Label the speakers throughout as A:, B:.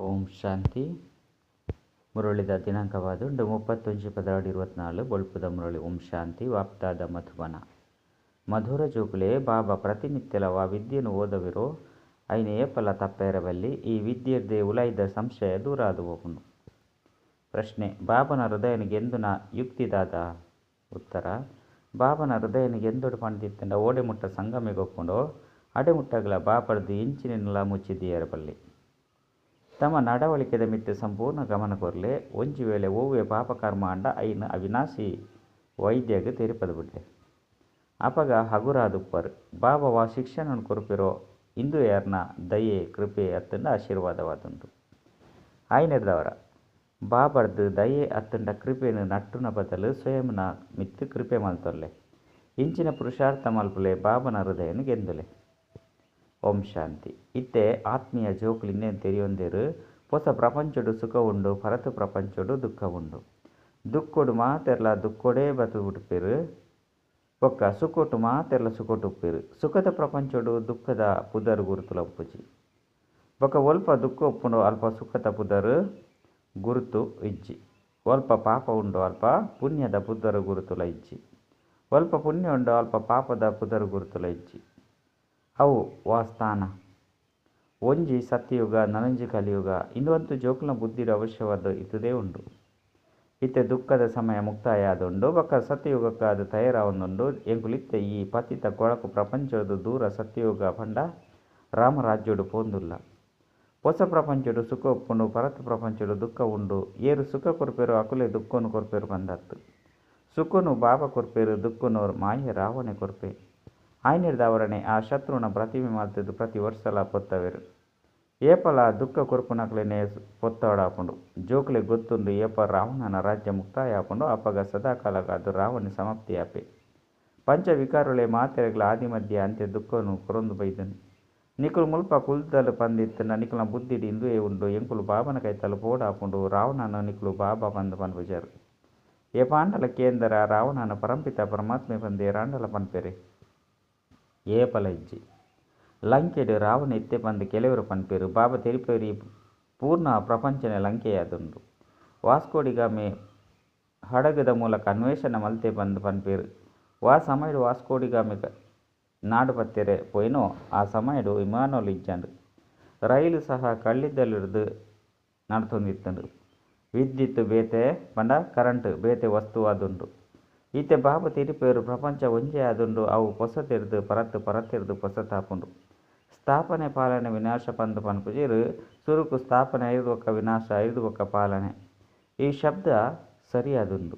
A: ಓಂ ಶಾಂತಿ. ಮುರಳಿದ ದಿನಾಂಕವಾದುಂಡು 31/12/24. ಬೊಳ್ಪುದ ಮುರಳಿ. ಓಂ ಶಾಂತಿ. ವಾಪ್ತಾದ ಮಧುಬನ. ಮಧುರ ಜೋಕುಲೆ ಬಾಬಾ ಪ್ರತಿನಿತ್ಯಲವ ವಿದ್ಯೆನು ಓದವಿರೋ ಐನ ಏಪಲ ತಪ್ಪೇರಬಲ್ಲಿ. ಈ ವಿದ್ಯೆರ್ದೆ ಉಲೈದ ಸಂಶಯ ದೂರ ಆದು ಹೋಗುನು. ಪ್ರಶ್ನೆ: ಬಾಬನ ಹೃದಯನ ಗೆಂದುನ ಯುಕ್ತಿದಾದ? ಉತ್ತರ: ಬಾಬನ ಹೃದಯನ ಗೆಂದೊಡು ಪಂಡಿತ್ತಂಡ ಓಡೆ ಮುಟ್ಟ ಸಂಗಮಿಗೊಪ್ಪುಂಡೋ ಅಡೆ ಮುಟ್ಟಗಲ ಬಾಪಡ್ದು ಇಂಚಿನೆಲ್ಲ ಮುಚ್ಚಿದ್ದೀಯರಬಲ್ಲಿ. ತಮ್ಮ ನಡವಳಿಕೆದ ಮಿತ್ತು ಸಂಪೂರ್ಣ ಗಮನ ಕೊರ್ಲೆ. ಒಂಜಿ ವೇಳೆ ಓವೆ ಪಾಪಕರ್ಮ ಅಂಡ ಐನ ಅವಿನಾಶಿ ವೈದ್ಯಗ್ ತೆರಿಪದ ಬಿಡ್ಲೆ. ಅಪಗ ಹಗುರಾದುಪ್ಪರು. ಬಾಬಾ ವಾ ಶಿಕ್ಷಣ ಕೊರ್ಪಿರೋ ಇಂದು ಯಾರ್ನ ದಯೆ ಕೃಪೆ ಅತ್ತಂಡ ಆಶೀರ್ವಾದವಾದುಂಡು. ಆಯ್ನೆಡ್ದವರ ಬಾಬರ್ದು ದಯೆ ಅತ್ತಂಡ ಕೃಪೆನು ನಟ್ಟುನ ಬದಲು ಸ್ವಯಂನ ಮಿತ್ತು ಕೃಪೆ ಮಲ್ತೊಲ್ಲೆ. ಇಂಚಿನ ಪುರುಷಾರ್ಥ ಮಲ್ಪುಲೆ ಬಾಬನ ಹೃದಯನ ಗೆಂದುಲೆ. ಓಂ ಶಾಂತಿ. ಇತ್ತೆ ಆತ್ಮೀಯ ಜೋಕುಲಿಂದ ತೆರಿಯೊಂದಿರು ಹೊಸ ಪ್ರಪಂಚಡು ಸುಖ ಉಂಡು, ಪರತ ಪ್ರಪಂಚಡು ದುಃಖ ಉಂಡು. ದುಃಖೋಡು ಮಾತೆರ್ಲ ದುಃಖೋಡೇ ಬತು ಬಿಡ್ಪೇರು, ಬೊಕ್ಕ ಸುಖೋಟು ಮಾತೆರ್ಲ ಸುಖೋಟುಪ್ಪೇರು. ಸುಖದ ಪ್ರಪಂಚಡು ದುಃಖದ ಪುದರ್ ಗುರುತುಲ ಉಪ್ಪುಜಿ. ಬೊಕ್ಕ ಒಲ್ಪ ದುಃಖ ಉಪ್ಪುಂಡು ಅಲ್ಪ ಸುಖದ ಪುದರ್ ಗುರುತು ಇಜ್ಜಿ. ಒಲ್ಪ ಪಾಪ ಉಂಡು ಅಲ್ಪ ಪುಣ್ಯದ ಪುದರ್ ಗುರುತುಲ ಇಜ್ಜಿ. ಒಲ್ಪ ಪುಣ್ಯ ಉಂಡು ಅಲ್ಪ ಪಾಪದ ಪುದರ್ ಗುರುತುಲ ಇಜ್ಜಿ. ಅವು ವಾಸ್ಥಾನ. ಒಂಜಿ ಸತ್ಯಯುಗ, ನನಂಜಿ ಕಲಿಯುಗ. ಇಂದು ಜೋಕುಲ ಬುದ್ಧಿಡ ಅವಶ್ಯವಾದ ಇತ್ತದೇ ಉಂಡು. ಇತ್ತೆ ದುಃಖದ ಸಮಯ ಮುಕ್ತಾಯ ಆದುಂಡು. ಬೊಕ್ಕ ಸತ್ಯಯುಗಕ್ಕಾದ ತಯಾರಾವೊಂದುಂಡು. ಎಂಕುಲಿತ್ತೆ ಈ ಪತಿತ ಕೊಳಕು ಪ್ರಪಂಚದ ದೂರ ಸತ್ಯಯುಗ ಪಂಡ ರಾಮರಾಜ್ಯೋಡು ಪೋಂದುಲ್ಲ. ಹೊಸ ಪ್ರಪಂಚಡು ಸುಖ ಉಪ್ಪುಂಡು, ಪರತ ಪ್ರಪಂಚಡು ದುಃಖ ಉಂಡು. ಏರು ಸುಖ ಕೊರ್ಪೇರು ಅಕುಲೆ ದುಃಖನು ಕೊರ್ಪೇರು ಬಂದತ್ತು. ಸುಖನು ಬಾಬಾ ಕೊರ್ಪೇರು, ದುಃಖನು ಮಾಯೆ ರಾವಣೆ ಕೊರ್ಪೆ. ಆಯ್ನೆಡ್ದವರಣೆ ಆ ಶತ್ರುನ ಪ್ರತಿಮೆ ಮಾಲ್ತದ್ದು ಪ್ರತಿ ವರ್ಷಲ ಪೊತ್ತವೆರು. ಏಪಲ ದುಃಖ ಕೊರ್ಪುನಕ್ಲೆನೆ ಪೊತ್ತವಡಾಪುಂಡು. ಜೋಕುಲೆ ಗೊತ್ತುಂಡು ಏಪ ರಾವಣನ ರಾಜ್ಯ ಮುಕ್ತಾಯ ಆಪುಂಡು ಅಪಗ ಸದಾಕಾಲಗಾದು ರಾವಣೆ ಸಮಾಪ್ತಿ ಆಪೆ. ಪಂಚವಿಕಾರುಳೆ ಮಾತೆರೆಗಳ ಆದಿ ಮಧ್ಯ ಅಂತ್ಯ ದುಃಖನು ಕೊರೊಂದು ಬೈದನು. ನಿಕುಲು ಮುಲ್ಪ ಕುಲ್ದಲು ಪಂದಿತ್ತನ ನಿಕುಲ ಬುದ್ಧಿಡಿ ಇಂದುವೇ ಉಂಡು. ಎಂಕುಲು ಬಾಬನ ಕೈತಲು ಪೋಡಾಪುಂಡು. ರಾವಣನ ನಿಕುಲು ಬಾಬಾ ಪಂದು ಪನ್ಪುಜಾರು. ಏಪಾಂಡಲ ಕೇಂದ್ರ ರಾವಣನ ಪರಂಪಿತ ಪರಮಾತ್ಮೆ ಪಂದೆ ರಾಂಡಲ ಪನ್ಪೆರೆ ಏಪಲ ಇಜ್ಜಿ. ಲಂಕೆಡು ರಾವಣ ಇತ್ತೆ ಪಂದು ಕೆಲವರು ಪನ್ಪೇರು. ಬಾಬಾ ತೆರಿಪೇರಿ ಪೂರ್ಣ ಪ್ರಪಂಚನೆ ಲಂಕೆಯಾದುಂಡು. ವಾಸ್ಕೋಡಿಗಾಮೆ ಹಡಗದ ಮೂಲಕ ಅನ್ವೇಷಣೆ ಮಲ್ತೆ ಪಂದು ಪನ್ಪೇರು. ವಾ ಸಮಯಡು ವಾಸ್ಕೋಡಿಗಾಮೆ ನಾಡು ಪತ್ತೆರೆ ಪೋಯಿನೋ ಆ ಸಮಯಡು ವಿಮಾನೋಲು ಇಜ್ಜಂಡು. ರೈಲು ಸಹ ಕಳ್ಳಿದ್ದಲಿಡ್ದು ನಡ್ತೊಂದಿತ್ತಂಡು. ವಿದ್ಯುತ್ ಬೇತೆ ಪಂಡ ಕರೆಂಟ್ ಬೇತೆ ವಸ್ತುವಾದುಂಡು. ಈತೆ ಬಾಬಾ ತೆರಿಪೇರು ಪ್ರಪಂಚ ಒಂಜೇ ಆದುಂಡು. ಅವು ಪೊಸತಿರ್ದು ಪರತ್ತು, ಪರತಿರ್ದು ಪೊಸತಾಪುಂಡು. ಸ್ಥಾಪನೆ ಪಾಲನೆ ವಿನಾಶ ಪಂದು ಪನ್ಪುಜೇರು. ಸುರುಕು ಸ್ಥಾಪನೆ ಐದು ಒಕ್ಕ ವಿನಾಶ, ಐದು ಒಕ್ಕ ಪಾಲನೆ. ಈ ಶಬ್ದ ಸರಿಯಾದುಂಡು.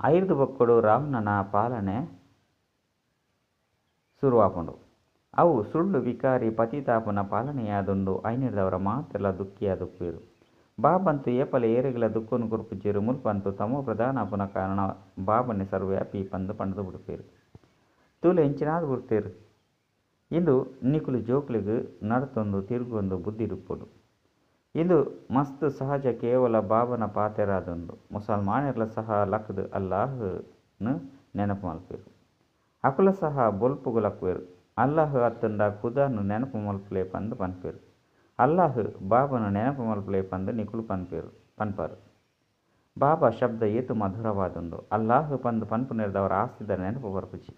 A: ಐದು ಬೊಕ್ಕಡು ರಾವಣನ ಪಾಲನೆ ಶುರುವಾಪುಂಡು. ಅವು ಸುಳ್ಳು ವಿಕಾರಿ ಪತಿತಾಪನ ಪಾಲನೆಯಾದುಂಡು. ಐನೆಡ್ದವರ ಮಾತೆಲ್ಲ ದುಃಖಿಯಾದುಪ್ಪೇರು. ಬಾಬಂತು ಏಪಲ ಏರೆಗಳ ದುಃಖನು ಕೊರ್ಪುಜೇರು. ಮುಲ್ಪಂತು ತಮೋ ಪ್ರಧಾನ ಆಪುನ ಕಾರಣ ಬಾಬನೆ ಸರ್ವ್ಯಾಪಿ ಪಂದು ಪಂಡದು ಬಿಡ್ಪೇರು. ತೂಲೆ ಇಂಚಿನಾದ ಬಿಡ್ತೇರು. ಇಂದು ನಿಕುಲು ಜೋಕ್ಲಿಗ್ ನಡತೊಂದು ತಿರುಗೊಂದು ಬುದ್ಧಿಡುಪ್ಪುಡು. ಇದು ಮಸ್ತ್ ಸಹಜ ಕೇವಲ ಬಾಬನ ಪಾತೆರಾದುಂಡು. ಮುಸಲ್ಮಾನರ್ಲ ಸಹ ಲಕ್ದು ಅಲ್ಲಾಹ್ನು ನೆನಪು ಮಲ್ಪೇರು. ಅಕುಲ ಸಹ ಬೊಲ್ಪುಗು ಲಕ್ವೇರು. ಅಲ್ಲಾಹ್ ಅತ್ತಂಡ ಖುದಾನು ನೆನಪು ಮಲ್ಪುಲೆ ಪಂದು ಪನ್ಪೇರು. ಅಲ್ಲಾಹ್ ಬಾಬನ ನೆನಪು ಮಲ್ಪುಲೆ ಪಂದು ನಿಕುಲು ಪನ್ಪೇರು ಪನ್ಪಾರು. ಬಾಬಾ ಶಬ್ದ ಏತು ಮಧುರವಾದುಂಡು. ಅಲ್ಲಾಹ್ ಪಂದು ಪನ್ಪುನೆರ್ದವರ ಆಸ್ತಿದ ನೆನಪು ಬರ್ಪುಜಿ.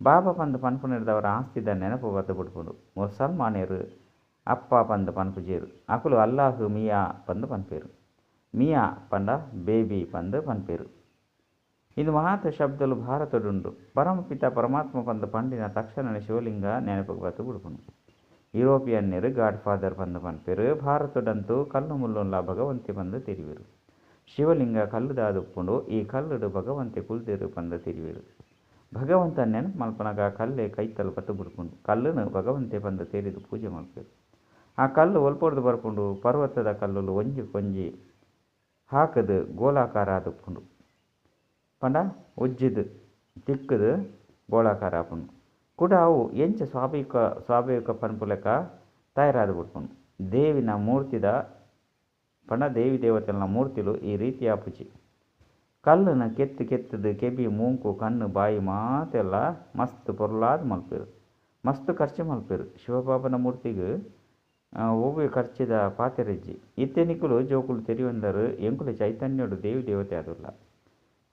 A: ಬಾಬಾ ಪಂದು ಪನ್ಪುನೆರ್ದವರ ಆಸ್ತಿದ ನೆನಪು ಬತ್ತು ಬಿಡ್ಪುಂಡು. ಮುಸಲ್ಮಾನರು ಅಪ್ಪ ಪಂದು ಪನ್ಪುಜೇರು. ಅಕುಲು ಅಲ್ಲಾಹ್ ಮಿಯಾ ಪಂದು ಪನ್ಪೇರು. ಮಿಯಾ ಪಂಡ ಬೇಬಿ ಪಂದು ಪನ್ಪೇರು. ಇದು ಮಹಾತ್ ಶಬ್ದಲು ಭಾರತಡುಂಡು. ಪರಮಪಿತ ಪರಮಾತ್ಮ ಪಂದು ಪಂಡಿನ ತಕ್ಷಣ ಶಿವಲಿಂಗ ನೆನಪು ಬತ್ತು ಬಿಡ್ಪುಂಡು. ಯುರೋಪಿಯನ್ನರು ಗಾಡ್ ಫಾದರ್ ಪಂದು ಪನ್ಪೇರು. ಭಾರತದಂತೂ ಕಲ್ಲು ಮುಲ್ಲುಲ್ಲ ಭಗವಂತೆ ಪಂದು ತಿರಿವಿರು. ಶಿವಲಿಂಗ ಕಲ್ಲುದಾದುಪ್ಪುಂಡು. ಈ ಕಲ್ಲುಡು ಭಗವಂತೆ ಕುಲ್ದಿರು ಪಂದು ತಿರಿವಿರು. ಭಗವಂತ ನೆನಪು ಮಲ್ಪನಗ ಕಲ್ಲೆ ಕೈತಲು ಬತ್ತು ಬಿಡ್ಪುಂಡು. ಕಲ್ಲುನು ಭಗವಂತೆ ಪಂದು ತೆರಿದು ಪೂಜೆ ಮಲ್ಪೇರು. ಆ ಕಲ್ಲು ಒಲ್ಪೊಡ್ದು ಬರ್ಪುಂಡು. ಪರ್ವತದ ಕಲ್ಲುಲು ಒಂಜಿ ಕೊಂಜಿ ಹಾಕದು ಗೋಲಾಕಾರ ಆದುಪ್ಪುಂಡು. ಪಂಡ ಉಜ್ಜಿದು ತಿಕ್ಕದು ಗೋಳಾಕಾರ ಆಪುಂಡು. ಕೂಡ ಅವು ಎಂಚ ಸ್ವಾಭಾವಿಕ ಸ್ವಾಭಾವಿಕ ಪನ್ಪುಲೆಕ ತಯಾರಾದ ಬಿಡ್ಪುಂಡು. ದೇವಿನ ಮೂರ್ತಿದ ಪಂಡ ದೇವಿ ದೇವತೆನ ಮೂರ್ತಿಲು ಈ ರೀತಿ ಆಪುಜಿ. ಕಲ್ಲುನ ಕೆತ್ತು ಕೆತ್ತದು ಕೆಬಿ ಮೂಂಕು ಕಣ್ಣು ಬಾಯಿ ಮಾತೆಲ್ಲ ಮಸ್ತ್ ಪೊರ್ಲಾದ್ ಮಲ್ಪೇರು. ಮಸ್ತ್ ಖರ್ಚು ಮಲ್ಪೇರು. ಶಿವಬಾಬನ ಮೂರ್ತಿಗೆ ಒವ್ವೆ ಖರ್ಚಿದ ಪಾತೆರಿಜ್ಜಿ. ಇತ್ತೆ ನಿಕುಲು ಜೋಕುಲು ತೆರಿಯೊಂದರು ಎಂಕುಲು ಚೈತನ್ಯೊಡು ದೇವಿ ದೇವತೆ ಆದುಲ್ಲ.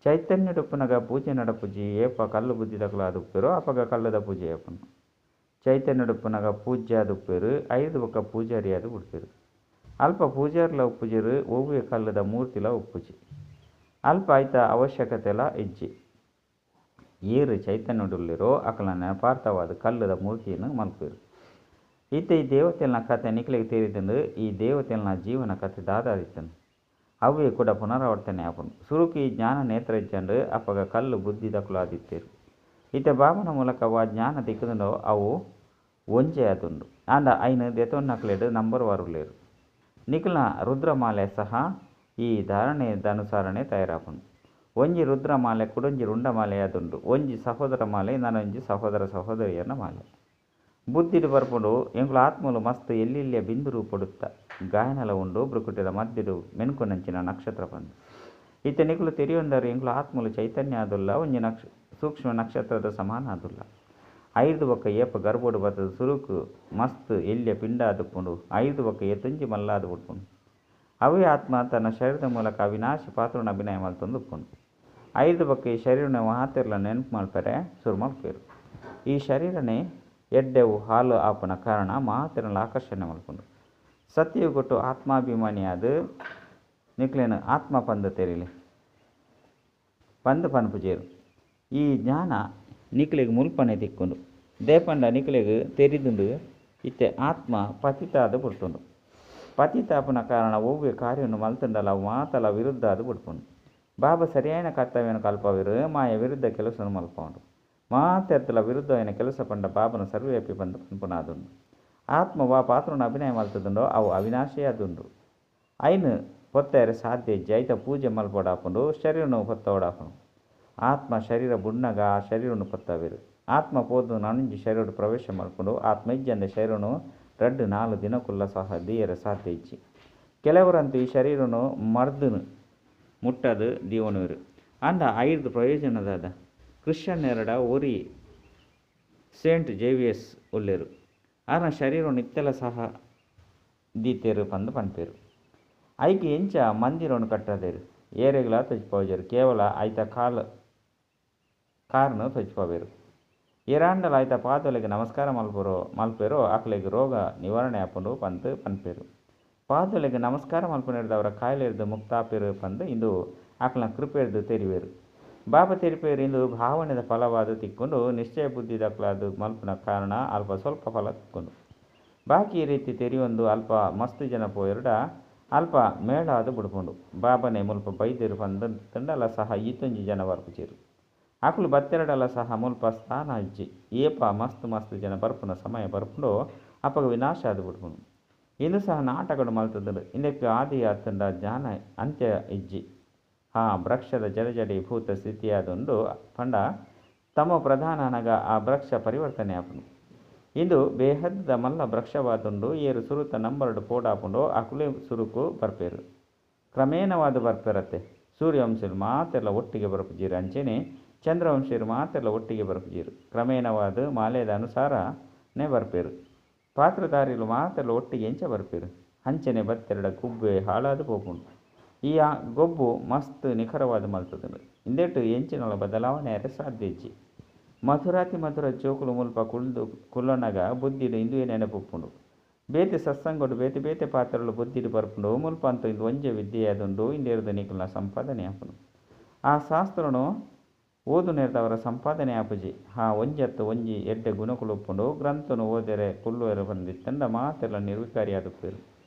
A: ಚೈತನ್ಯೊಡುಪ್ಪುನಗ ಪೂಜೆ ನಡಪುಜಿ. ಏಪ ಕಲ್ಲು ಬುದ್ಧಿದಕುಲು ಆದುಪ್ಪೆರೋ ಅಪಗ ಕಲ್ಲುದ ಪೂಜೆ ಆಪುಂಡು. ಚೈತನ್ಯೊಡುಪ್ಪುನಗ ಪೂಜ್ಯ ಆದುಪ್ಪೆರು ಐರ್ದ್ ಬೊಕ್ಕ ಪೂಜಾರಿ ಆದ್ ಬುಡ್ಪೆರ್. ಅಲ್ಪ ಪೂಜಾರ್ಲ ಉಪ್ಪುಜೆರ್ ಒವ್ವೆ ಕಲ್ಲುದ ಮೂರ್ತಿಲ ಉಪ್ಪುಜಿ. ಅಲ್ಪ ಐತ ಅವಶ್ಯಕತೆಲ ಇಜ್ಜಿ. ಏರ್ ಚೈತನ್ಯೊಡುಲ್ಲೆರೋ ಅಕಲ್ನ ನೆನಪಾರ್ಥವಾದ್ ಕಲ್ಲುದ ಮೂರ್ತಿನ್ ಮನ್ಪುವೆರ್. ಇತ್ತೆ ಈ ದೇವತೆಲ್ನ ಕತೆ ನಿಕ್ಲೆಗ್ ತೆರಿದುಂಡು. ಈ ದೇವತೆಲ್ನ ಜೀವನ ಕತೆ ದಾದಾದಿತ್ತುಂಡು ಅವ್ವೇ ಕುಡ ಪುನರಾವರ್ತನೆ ಆಪುಂಡು. ಸುರುಕು ಈ ಜ್ಞಾನ ನೇತ್ರ ಇಜ್ಜಂಡ್ ಅಪಗ ಕಲ್ಲು ಬುದ್ಧಿದಕುಲು ಆದಿತ್ತೆರ್. ಇತ್ತೆ ಬಾಬನ ಮೂಲಕ ವಾ ಜ್ಞಾನ ತಿಕ್ಕುದುಂಡೋ ಅವು ಒಂಜೇ ಆದುಂಡು. ಆಂಡ ಐನ್ ದೆತೊನ್ನಕ್ಲೆಡ್ ನಂಬರ್ ವಾರ್ ಉಲ್ಲೆರ್. ನಿಕಲ್ನ ರುದ್ರಮಾಲೆ ಸಹ ಈ ಧಾರಣೆದನುಸಾರನೇ ತಯಾರಾಪುಂಡು. ಒಂಜಿ ರುದ್ರಮಾಲೆ ಕುಡೊಂಜಿ ರುಂಡಮಾಲೆ ಆದುಂಡು. ಒಂಜಿ ಸಹೋದರ ಮಾಲೆ ನನೊಂಜಿ ಸಹೋದರ ಸಹೋದರಿಯರ ಮಾಲೆ. ಬುದ್ಧಿಡ್ ಬರ್ಪುಂಡು ಎಂಕುಲು ಆತ್ಮಲು ಮಸ್ತ್ ಎಲ್ಯೆಲ್ಯ ಬಿಂದು ರೂಪೊಡುತ್ತ ಗಾಯನಲ ಉಂಡು ಭ್ರಕುಟಿದ ಮಧ್ಯಡ್ ಮೆನ್ಕುನಂಚಿನ ನಕ್ಷತ್ರ ಪಂದ್. ಇತ್ತೆ ನಿಕುಲು ತೆರಿಯೊಂದರು ಎಂಕುಲು ಆತ್ಮಲು ಚೈತನ್ಯ ಆದುಲ್ಲ ಒಂಜಿ ಸೂಕ್ಷ್ಮ ನಕ್ಷತ್ರದ ಸಮಾನ ಆದುಲ್ಲ. ಐರ್ದ್ ಬೊಕ್ಕ ಏಪ ಗರ್ಭೊಡು ಬತ್ತುದು ಸುರುಕು ಮಸ್ತ್ ಎಲ್ಯ ಪಿಂಡ ಆದುಪ್ಪುಂಡು. ಐರ್ದ್ ಬೊಕ್ಕ ಏತೊಂಜಿ ಮಲ್ಲಾದ್ ಬುಡ್ಪುಂಡು. ಅವೇ ಆತ್ಮ ತನ್ನ ಶರೀರದ ಮೂಲಕ ಅವಿನಾಶಿ ಪಾತ್ರನ ಅಭಿನಯ ಮಲ್ತೊಂದು ಉಪ್ಪುಂಡು. ಐರ್ದ್ ಬೊಕ್ಕ ಈ ಶರೀರನ ಮಾತೆರ್ಲ ನೆನಪು ಮಲ್ಪೆರೆ ಸುರು ಮಲ್ಪುವೆರ್. ಈ ಶರೀರನೇ ಎಡ್ಡೆವು ಹಾಲು ಆಪುನ ಕಾರಣ ಮಾತೆರ್ನ ಆಕರ್ಷಣೆ ಮಲ್ಪುಂಡು. ಸತ್ಯಯುಗಟ್ಟು ಆತ್ಮಾಭಿಮಾನಿಯಾದ್ ನಿಕ್ಲೆನ ಆತ್ಮ ಪಂದ್ ತೆರಿಲೆ ಪಂದ್ ಪನ್ಪುಜೆರ್. ಈ ಜ್ಞಾನ ನಿಕ್ಲೆಗ್ ಮುಲ್ಪನೆ ತಿಕ್ಕುಂಡು. ದಾಯೆ ಪಂಡ ನಿಕ್ಲೆಗ್ ತೆರಿದುಂಡು ಇತ್ತೆ ಆತ್ಮ ಪತಿತ ಆದ್ ಬುಡ್ತುಂಡು. ಪತಿತ ಆಪುನ ಕಾರಣ ಒವ್ವೆ ಕಾರ್ಯನ್ ಮಲ್ತುಂಡಲ ಅವು ಮಾತಲ ವಿರುದ್ಧ ಆದ್ ಬುಡ್ಪುಂಡು. ಬಾಬಾ ಸರಿಯಾಯಿನ ಕರ್ತವ್ಯನ್ ಕಲ್ಪಾವೆರ್ ಮಾಯ ವಿರುದ್ಧ ಕೆಲಸನ್ ಮಲ್ಪವುಂಡು. ಮಾತೆರ್ದಲ ವಿರುದ್ಧವಾಯಿನ ಕೆಲಸ ಪಂಡ ಬಾಬನ ಸರ್ವವ್ಯಾಪಿ ಪಂದ್ ಪನ್ಪುನಾದುಂಡು. ಆತ್ಮ ವಾ ಪಾತ್ರನ ಅಭಿನಯ ಮಲ್ತುದುಂಡೋ ಅವು ಅವಿನಾಶಿ ಆದುಂಡು. ಐನ್ ಪೊತ್ತೆರೆ ಸಾಧ್ಯ ಇಜ್ಜಿ. ಐತ ಪೂಜೆ ಮಲ್ಪೊಡಾಪುಂಡು, ಶರೀರನು ಪೊತ್ತವೊಡಾಪುಂಡು. ಆತ್ಮ ಶರೀರ ಬುಡ್ನಗ ಆ ಶರೀರನು ಪೊತ್ತವೆರ್. ಆತ್ಮ ಪೋದು ನನೊಂಜಿ ಶರೀರಡ್ ಪ್ರವೇಶ ಮಲ್ಪುಂಡು. ಆತ್ಮ ಇಜ್ಜಂದೆ ಶರೀರನು ರಡ್ಡ್ ನಾಲ್ ದಿನಕುಲ್ಲ ಸಹ ದೀಯರೆ ಸಾಧ್ಯ ಇಜ್ಜಿ. ಕೆಲವರಂತೂ ಈ ಶರೀರನು ಮರ್ದನ್ ಮುಟ್ಟದು ದೀವೊನುವೆರ್. ಆಂಡ ಐರ್ದ್ ಪ್ರಯೋಜನ ದಾದ? ಕ್ರಿಶ್ಚಿಯನ್ನೆರಡ ಒರಿ ಸೇಂಟ್ ಜೇವಿಯರ್ಸ್ ಉಲ್ಲೆರ್. ಆರ್ನ ಶರೀರನ್ ಇತ್ತೆಲ ಸಹ ದೀತೆರ್ ಪಂದ್ ಪನ್ಪೆರ್. ಐಕ್ ಎಂಚ ಮಂದಿರನ್ ಕಟ್ಟದೆರ್ ಏರೆಗ್ಲಾ ತೋಜಿಪಾವುಜೆರ್. ಕೇವಲ ಐತ ಕಾಲ್ ಕಾರ್ನ್ ತೋಜಿಪಾವೆರ್. ಏರಾಂಡಲ ಐತ ಪಾದೊಲೆಗ್ ನಮಸ್ಕಾರ ಮಲ್ಪುರೋ ಮಲ್ಪುವೆರೋ ಅಕ್ಲೆಗ್ ರೋಗ ನಿವಾರಣೆ ಆಪುಂಡು ಪಂದ್ ಪನ್ಪೆರ್. ಪಾದೊಲೆಗ್ ನಮಸ್ಕಾರ ಮಲ್ಪುನೆರ್ದಾವರ ಕಾಯಿಲೆರ್ದ್ ಮುಕ್ತ ಆಪೆರ್ ಪಂದ್ ಇಂದು ಅಕ್ಲ್ನ ಕೃಪೆರ್ದ್ ತೆರಿವೆರ್. ಬಾಬಾ ತೆರಿಪೆರ್ ಇಂದು ಭಾವನೆದ ಫಲವಾದ್ ತಿಕ್ಕುಂಡು. ನಿಶ್ಚಯ ಬುದ್ಧಿದಕುಲಾದ್ ಮಲ್ಪುನ ಕಾರಣ ಅಲ್ಪ ಸ್ವಲ್ಪ ಫಲ ತಿಕ್ಕುಂಡು. ಬಾಕಿ ಈ ರೀತಿ ತೆರಿಯೊಂದು ಅಲ್ಪ ಮಸ್ತ್ ಜನ ಪೋಯೆರ್ಡ ಅಲ್ಪ ಮೇಳ ಆದ್ ಬುಡ್ಪುಂಡು. ಬಾಬಾನೆ ಮುಲ್ಪ ಬೈದೆರ್ ಪಂದ್ ಸಹ ಈತೊಂಜಿ ಜನ ಬರ್ಪುಜೆರ್. ಅಕುಲು ಬತ್ತೆರಡಲ ಸಹ ಮುಲ್ಪ ಸ್ಥಾನ ಇಜ್ಜಿ. ಏಪ ಮಸ್ತ್ ಮಸ್ತ್ ಜನ ಬರ್ಪುನ ಸಮಯ ಬರ್ಪುಂಡೋ ಅಪಗ ವಿನಾಶ ಆದ್ ಬುಡ್ಪುಂಡು. ಇಂದು ಸಹ ನಾಟಕಡ್ ಮಲ್ತುದುಂಡು. ಇಂದೆಕ್ ಆದಿ ಅತ್ತುಂಡ ಜ್ಞಾನ ಅಂತ್ಯ ಇಜ್ಜಿ. ಹಾ ವೃಕ್ಷದ ಜಡ ಜಡಿ ಭೂತ ಸ್ಥಿತಿಯಾದುಂಡು ಪಂಡ ತಮೋ ಪ್ರಧಾನ ಅನಗ ಆ ವೃಕ್ಷ ಪರಿವರ್ತನೆ ಆಪುಂಡು. ಇಂದು ಬೇಹದ್ದ ಮಲ್ಲ ವೃಕ್ಷವಾದುಂಡು. ಏರ್ ಸುರುತ ನಂಬರ್ಡ್ ಪೋಡಾಪುಂಡೋ ಅಕುಲೇ ಸುರುಕು ಬರ್ಪೆರ್. ಕ್ರಮೇಣವಾದ್ ಬರ್ಪೆರತ್ತೆ. ಸೂರ್ಯವಂಶಿಲು ಮಾತೆರ್ಲ ಒಟ್ಟಿಗೆ ಬರ್ಪುಜೆರ್. ಅಂಚೆನೆ ಚಂದ್ರವಂಶೀಯರು ಮಾತೆರ್ಲ ಒಟ್ಟಿಗೆ ಬರ್ಪುಜೆರ್. ಕ್ರಮೇಣವಾದ್ ಮಾಲೆದ ಅನುಸಾರನೇ ಬರ್ಪೆರ್. ಪಾತ್ರಧಾರಿಲು ಮಾತೆರ್ಲ ಒಟ್ಟಿಗೆ ಎಂಚ ಬರ್ಪೆರ್? ಅಂಚನೆ ಬತ್ತೆರಡ ಗೊಬ್ಬೆ ಹಾಳಾದ್ ಪೋಪುಂಡು. ಈ ಗೊಬ್ಬು ಮಸ್ತ್ ನಿಖರವಾದ್ ಮಲ್ತುದುಂಡು. ಇಂದೆಟ್ ಎಂಚಿನಲ ಬದಲಾವಣೆ ಆಯೆರೆ ಸಾಧ್ಯ ಇಜ್ಜಿ. ಮಧುರಾತಿ ಮಧುರ ಜೋಕುಲು ಮುಲ್ಪ ಕುಲ್ದು ಕುಲ್ಲನಗ ಬುದ್ಧಿಡ್ ಇಂದುವೇ ನೆನಪುಪ್ಪುಂಡು. ಬೇತೆ ಸತ್ಸಂಗಡ್ ಬೇತೆ ಬೇತೆ ಪಾತ್ರಲು ಬುದ್ಧಿಡ್ ಬರ್ಪುಂಡು. ಮುಲ್ಪ ಅಂತೂ ಇಂದು ಒಂಜೇ ವಿದ್ಯೆಯಾದುಂಡು. ಇಂದೆರ್ದ್ ನಿಕಲ್ನ ಸಂಪಾದನೆ ಆಪುಂಡು. ಆ ಶಾಸ್ತ್ರನು ಓದುನೆರ್ದಾವರ ಸಂಪಾದನೆ ಆಪುಜಿ. ಹಾ ಒಂಜತ್ತು ಒಂಜಿ ಎಡ್ಡೆ ಗುಣಕುಲು ಉಪ್ಪುಂಡು. ಗ್ರಂಥನು ಓದೆರೆ ಕುಲ್ಲುವೆರ್ ಪಂದಿತ್ತುಂಡ ಮಾತೆರ್ಲ ನಿರ್ವಿಕಾರಿ ಆದುಪ್ಪೆರ್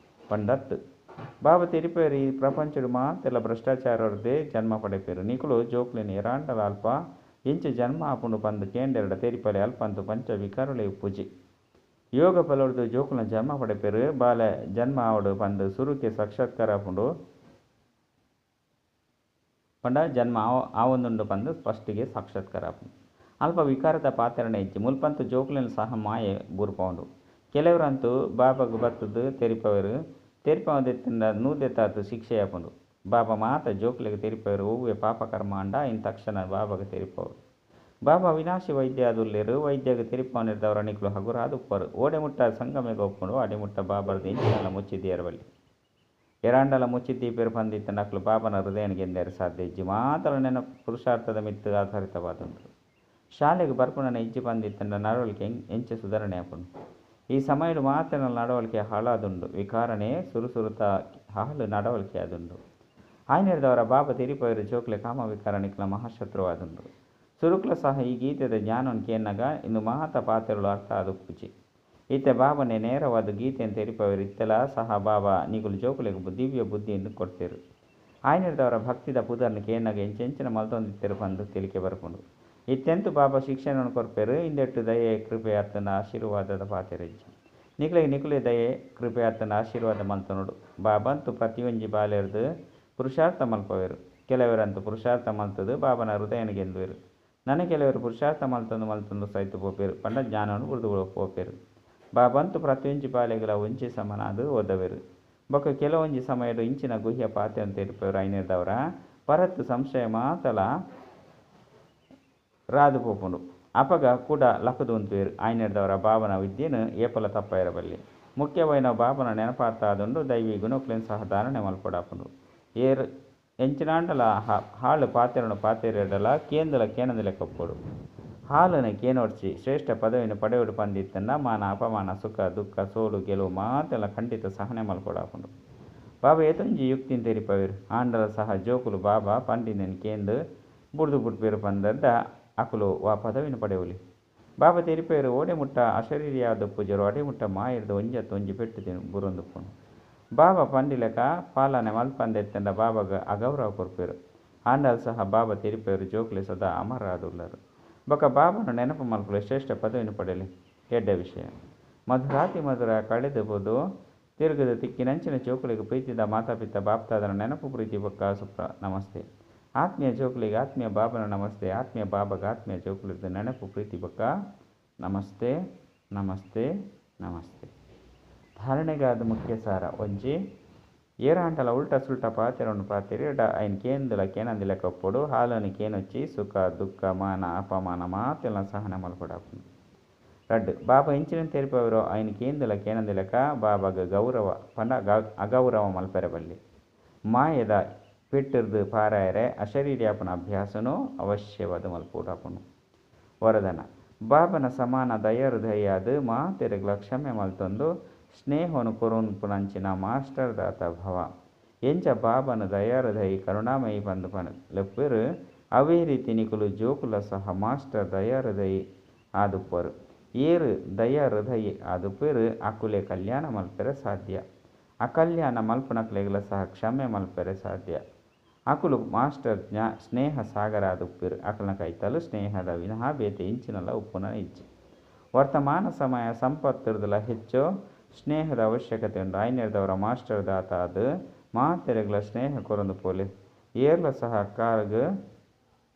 A: ಪಂಡತ್. ಬಾಬಾ ತೆರಿಪೆರ್ ಈ ಪ್ರಪಂಚಡ್ ಮಾತೆರ್ಲ ಭ್ರಷ್ಟಾಚಾರರ್ದೇ ಜನ್ಮ ಪಡೆಪೆರ್. ನಿಕುಲು ಜೋಕ್ಲೆನ್ ಏರಾಂಡಲ ಅಲ್ಪ ಎಂಚ ಜನ್ಮ ಆಪುಂಡು ಪಂದ್ ಕೇಂಡೆರ್ಡ ತೆರಿಪಾಲೆ ಅಲ್ಪಂತೂ ಪಂಚ ವಿಕಾರಗಳೇ ಉಪ್ಪುಜಿ. ಯೋಗ ಬಲೊರ್ದು ಜೋಕುಲ್ನ ಜನ್ಮ ಪಡೆಪೆರ್. ಬಾಲೆ ಜನ್ಮ ಆವಡ್ ಪಂದ್ ಸುರುಕೆ ಸಾಕ್ಷಾತ್ಕಾರ ಆಪುಂಡು. ಪಂಡ ಜನ್ಮ ಆವೊಂದುಂಡು ಪಂದ್ ಫಸ್ಟ್ಗೆ ಸಾಕ್ಷಾತ್ಕಾರ ಆಪುಂಡು. ಅಲ್ಪ ವಿಕಾರದ ಪಾತೆರನೇ ಇಜ್ಜಿ. ಮುಲ್ಪಂತೂ ಜೋಕ್ಲೆನ ಸಹ ಮಾಯೆ ಬೂರ್ಪಾವುಂಡು. ಕೆಲವರಂತೂ ಬಾಬಾಗ್ ಬತ್ತುದು ತೆರಿಪಾವೆರ್. ತೆರಿಪಾವಂದಿತ್ತುಂಡ ನೂದೆತಾತ್ ಶಿಕ್ಷೆ ಆಪುಂಡು. ಬಾಬಾ ಮಾತ ಜೋಕ್ಲೆಗ್ ತೆರಿಪಾವೆರ್ ಒವ್ವೆ ಪಾಪ ಕರ್ಮ ಆಂಡ ಐನ್ ತಕ್ಷಣ ಬಾಬಾಗ್ ತೆರಿಪಾವೊಡು. Baba ವಿನಾಶಿ ವೈದ್ಯ ಆದುಲ್ಲೆರ್. ವೈದ್ಯಗ್ ತೆರಿಪಾವನೆರ್ದಾವರ ನಿಕುಲು ಹಗುರಾದ್ ಉಪ್ಪರು. ಓಡೆ ಮುಟ್ಟ ಸಂಗಮಯುಗ ಉಪ್ಪುಂಡು ಅಡೆ ಮುಟ್ಟ ಬಾಬರ್ದ್ ಎಂಚಿನಲ ಮುಚ್ಚಿದೀಯೆರೆ ಬಲ್ಲಿ. ಏರಾಂಡಲ ಮುಚ್ಚಿದ್ದೀಪೆರ್ ಪಂದ್ ಇತ್ತ್ಂಡ ಅಕುಲು ಬಾಬನ ಹೃದಯನ್ ಗೆಂದೆರೆ ಸಾಧ್ಯ ಇಜ್ಜಿ. ಮಾತಲ ನೆನಪು ಪುರುಷಾರ್ಥದ ಮಿತ್ತ್ ಆಧಾರಿತವಾದುಂಡು. ಶಾಲೆಗ್ ಬರ್ಪುನನೆ ಇಜ್ಜಿ ಪಂದ್ ಇತ್ತ್ಂಡ ನಡವಳಿಕೆ ಎಂಚ ಸುಧಾರಣೆ ಆಪುಂಡು? ಈ ಸಮಯಡ್ ಮಾತೆರ್ನ ನಡವಳಿಕೆ ಹಾಳಾದುಂಡು. ವಿಕಾರನೇ ಸುರು ಸುರುತ ಹಾಳು ನಡವಳಿಕೆ ಆದುಂಡು. ಆಯಿನೆಡ್ದಾವರ ಬಾಬಾ ತೆರಿಪಾಯೆರ್ ಜೋಕ್ಲೆ ಕಾಮ ವಿಕಾರ ನಿಕ್ಲ ಮಹಾಶತ್ರುವಾದುಂಡು. ಸುರುಕ್ಲ ಸಹ ಈ ಗೀತೆದ ಜ್ಞಾನನ್ ಕೇನ್ನಗ ಇಂದು ಮಾತ ಪಾತೆರಲು ಅರ್ಥ ಆದುಪ್ಪುಜಿ. ಇತ್ತೆ ಬಾಬಾನೇ ನೇರವಾದ್ ಗೀತೆನ್ ತೆರಿಪಾವೆರ್. ಇತ್ತೆಲ ಸಹ ಬಾಬಾ ನಿಕುಲು ಜೋಕುಲೆಗ್ ದಿವ್ಯ ಬುದ್ಧಿನ್ ಕೊರ್ತೆರ್. ಆಯಿನೆಡ್ದಾವರ ಭಕ್ತಿದ ಪುದರ್ನ್ ಕೇನ್ನಗ ಎಂಚೆಂಚಿನ ಮಲ್ತೊಂದಿತ್ತೆರ್ ಪಂದ್ ತೆಲಿಕೆ ಬರ್ಪುಂಡು. ಇತ್ತೆಂತು ಬಾಬಾ ಶಿಕ್ಷಣನ್ ಕೊರ್ಪೆರ್. ಇಂದೆಟ್ ದಯೆ ಕೃಪೆ ಅತ್ತಂಡ ಆಶೀರ್ವಾದದ ಪಾತೆರ ಇಜ್ಜಿ. ನಿಕ್ಲೆಗ್ ನಿಕುಲೇ ದಯೆ ಕೃಪೆ ಅತ್ತಂಡ ಆಶೀರ್ವಾದ ಮಲ್ತೊನೊಡು. ಬಾಬಂತು ಪ್ರತಿಯೊಂಜಿ ಬಾಲೆರ್ದ್ ಪುರುಷಾರ್ಥ ಮಲ್ಪವೆರ್. ಕೆಲವೆರಂತೂ ಪುರುಷಾರ್ಥ ಮಲ್ತುದು ಬಾಬನ ಹೃದಯನ್ ಗೆಂದುವೆರ್. ನನ ಕೆಲವೆರ್ ಪುರುಷಾರ್ಥ ಮಲ್ತೊಂದು ಮಲ್ತೊಂದು ಸೈತ್ ಪೋಪೆರ್ ಪಂಡ ಜ್ಞಾನನ್ ಬುಡ್ದು ಪೋಪೆರ್. ಬಾಬಂತು ಪ್ರತಿಯೊಂಜಿ ಬಾಲೆಗಳ ಒಂಜಿ ಸಮನಾದ್ ಓದವೆರ್. ಬೊಕ್ಕ ಕೆಲವೊಂಜಿ ಸಮಯಡ್ ಇಂಚಿನ ಗುಹ್ಯ ಪಾತೆರನ್ ತೆರಿಪಾವೆರ್. ಐನೆರ್ದಾವರ ಪರತ್ ಸಂಶಯ ಮಾತಲ ರಾದ್ ಪೋಪುಂಡು. ಅಪಗ ಕುಡ ಲಕುದು ಉಂತುವೆರ್. ಆಯಿನೆಡ್ದಾವರ ಬಾಬನ ವಿದ್ಯೆನ್ ಏಪಲ ತಪ್ಪಾಯೆರೆ ಬಲ್ಲಿ. ಮುಖ್ಯವಾಯಿನ ಬಾಬನ ನೆನಪಾರ್ಥ ಆದುಂಡು. ದೈವಿ ಗುಣಕ್ಲೆನ್ ಸಹ ಧಾರಣೆ ಮಲ್ಪೊಡಾಪುಂಡು. ಏರ್ ಎಂಚಿನಾಂಡಲ ಹಾಳು ಪಾತೆರನು ಪಾತೆರಡಲ ಕೇಂದಲ ಕೇನಂದ ಲೆಕ್ಕ ಉಪ್ಪೊಡು. ಹಾಲನ್ನು ಕೇನೋಡ್ಚಿ ಶ್ರೇಷ್ಠ ಪದವಿಯನ್ನು ಪಡೆಯೊಡು ಪಂದಿತ್ತಂಡ ಮಾನ ಅಪಮಾನ ಸುಖ ದುಃಖ ಸೋಲು ಗೆಲುವು ಮಾತೆಲ್ಲ ಖಂಡಿತ ಸಹನೆ ಮಲ್ಪೊಡಾಪುಂಡು. ಬಾಬಾ ಏತೊಂಜಿ ಯುಕ್ತಿನ್ ತೆರಿಪಾವೆರ್. ಆಂಡಲ ಸಹ ಜೋಕುಲು ಬಾಬಾ ಪಂಡಿನೆನ್ ಕೇಂದ್ ಬುಡ್ದು ಬುಡ್ಪೆರ್ ಪಂದಂಡ ಅಕುಲು ವಾ ಪದವಿನ ಪಡೆವೊಲಿ. ಬಾಬಾ ತೆರಿಪಾವೆರ್ ಓಡೆ ಮುಟ್ಟ ಅಶರೀರಿಯಾದ ಪೂಜರು ಅಡೆ ಮುಟ್ಟ ಮಾಯರ್ದ್ ಒಂಜತ್ ಒಂಜಿ ಪೆಟ್ಟು ಬುರೊಂದುಪ್ಪುಂಡು. ಬಾಬಾ ಪಂಡಿಲೆಕ ಪಾಲನೆ ಮಲ್ಪಂದೆತ್ತಂಡ ಬಾಬಾಗ ಅಗೌರವ ಕೊರ್ಪೆರ್. ಆಂಡಲ ಸಹ ಬಾಬಾ ತೆರಿಪಾವೆರ್ ಜೋಕುಲೆ ಸದಾ ಅಮರ ಆದುಲ್ಲರು. ಬೊಕ್ಕ ಬಾಬಾನ ನೆನಪು ಮಲ್ಪುಲೆ ಶ್ರೇಷ್ಠ ಪದವಿನ ಪಡೆಯಲಿ. ಎಡ್ಡೆ ವಿಷಯ. ಮಧುರಾತಿ ಮಧುರ ಕಳೆದು ಪೋದು ತಿರುಗದ ತಿಕ್ಕಿನಂಚಿನ ಜೋಕುಲೆಗ್ ಪ್ರೀತಿದ ಮಾತಾಪಿತ ಬಾಪ್ತಾದನ ನೆನಪು ಪ್ರೀತಿ ಬೊಕ್ಕ ಸುಪ್ರ ನಮಸ್ತೆ. ಆತ್ಮೀಯ ಜೋಕುಲೆಗ್ ಆತ್ಮೀಯ ಬಾಬನ ನಮಸ್ತೆ. ಆತ್ಮೀಯ ಬಾಬಾಗ ಆತ್ಮೀಯ ಜೋಕುಲೆಗ್ ನೆನಪು ಪ್ರೀತಿ ಬೊಕ್ಕ ನಮಸ್ತೆ ನಮಸ್ತೆ ನಮಸ್ತೆ. ಧಾರಣೆಗಾದ ಮುಖ್ಯ ಸಾರ ಒಂಜಿ ಏರಾಂಡಲ ಉಲ್ಟಾ ಸುಲ್ಟಾ ಪಾತೆರನ್ನು ಪಾತೆರಿಯಡ ಐನ್ ಕೇಂದಲ ಕೇನಂದಿ ಲೆಕ್ಕ ಉಪ್ಪೊಡು. ಹಾಲನ್ನು ಕೇನೊಚ್ಚಿ ಸುಖ ದುಃಖ ಮಾನ ಅಪಮಾನ ಮಾತೆಲ್ಲ ಸಹನೆ ಮಲ್ಪೊಡಾಪುಂಡು. ರಡ್ಡ್ ಬಾಬಾ ಎಂಚಿನ ತೆರಿಪಾವೆರೋ ಐನ್ ಕೇಂದಲ ಕೇನಂದಿ ಲೆಕ್ಕ ಬಾಬಾಗ ಗೌರವ ಪಂಡ ಅಗೌರವ ಮಲ್ಪೆರೆ ಬಲ್ಲಿ. ಮಾಯದ ಪೆಟ್ಟಿರ್ದು ಪಾರಾಯರೆ ಅಶರೀರಿಯಾಪನ ಅಭ್ಯಾಸನೂ ಅವಶ್ಯವಾದ ಮಲ್ಪೊಡಾಪುಂಡು. ವರದಾನ ಬಾಬನ ಸಮಾನ ದಯಾಹೃದಯಾದ ಮಾತೆರೆಗ್ಲ ಕ್ಷಮೆ ಮಲ್ತೊಂದು ಸ್ನೇಹವನ್ನು ಕೊರೊನ್ಪುನಂಚಿನ ಮಾಸ್ಟರ್ ದಾತ ಭವ. ಎಂಚ ಬಾಬನ ದಯಾಹೃದಯಿ ಕರುಣಾಮಯಿ ಪಂದ್ ಲೆಪ್ಪೆರ್ ಅವೇ ರೀತಿ ನಿಕುಲು ಜೋಕುಲ ಸಹ ಮಾಸ್ಟರ್ ದಯಾಹೃದಯಿ ಆದುಪ್ಪರು. ಏರ್ ದಯಾಹೃದಯಿ ಆದುಪ್ಪೆರ್ ಅಕುಲೆ ಕಲ್ಯಾಣ ಮಲ್ಪೆರೆ ಸಾಧ್ಯ. ಅಕಲ್ಯಾಣ ಮಲ್ಪುನಕ್ಲೆಗ್ಲ ಸಹ ಕ್ಷಮೆ ಮಲ್ಪೆರೆ ಸಾಧ್ಯ. ಅಕುಲು ಮಾಸ್ಟರ್ ಸ್ನೇಹ ಸಾಗರ ಆದುಪ್ಪೆರ್. ಅಕಲ್ನ ಕೈತಲ್ ಸ್ನೇಹದ ವಿನಃ ಬೇತೆ ಇಂಚಿನಲ ಉಪ್ಪುನ ಇಜ್ಜಿ. ವರ್ತಮಾನ ಸಮಯ ಸಂಪತ್ತಿರ್ದಲ ಹೆಚ್ಚು ಸ್ನೇಹದ ಅವಶ್ಯಕತೆ ಉಂಡು. ಐನೆರ್ದವರ ಮಾಸ್ಟರ್ ದಾತ ಆದ್ ಮಾತೆರೆಗ್ಲ ಸ್ನೇಹ ಕೊರೊಂದು ಪೋಲೆ. ಏರ್ಲ ಸಹ ಕಾರ್ಗ್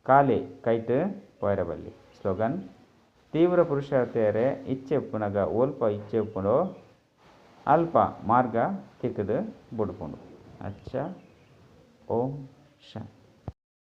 A: ಕಾಲೆ ಕೈಟ್ ಪೋಯೆರೆ ಬಲ್ಲಿ. ಸ್ಲೋಗನ್ ತೀವ್ರ ಪುರುಷಾರ್ಥಿಯರೇ ಇಚ್ಛೆ ಉಪ್ಪುನಗ ಒಲ್ಪ ಇಚ್ಛೆ ಉಪ್ಪುಂಡೋ ಅಲ್ಪ ಮಾರ್ಗ ತಿಕ್ಕದು ಬುಡ್ಪುಂಡು. ಅಚ್ಚ ಓಂ ಶಾಂತಿ.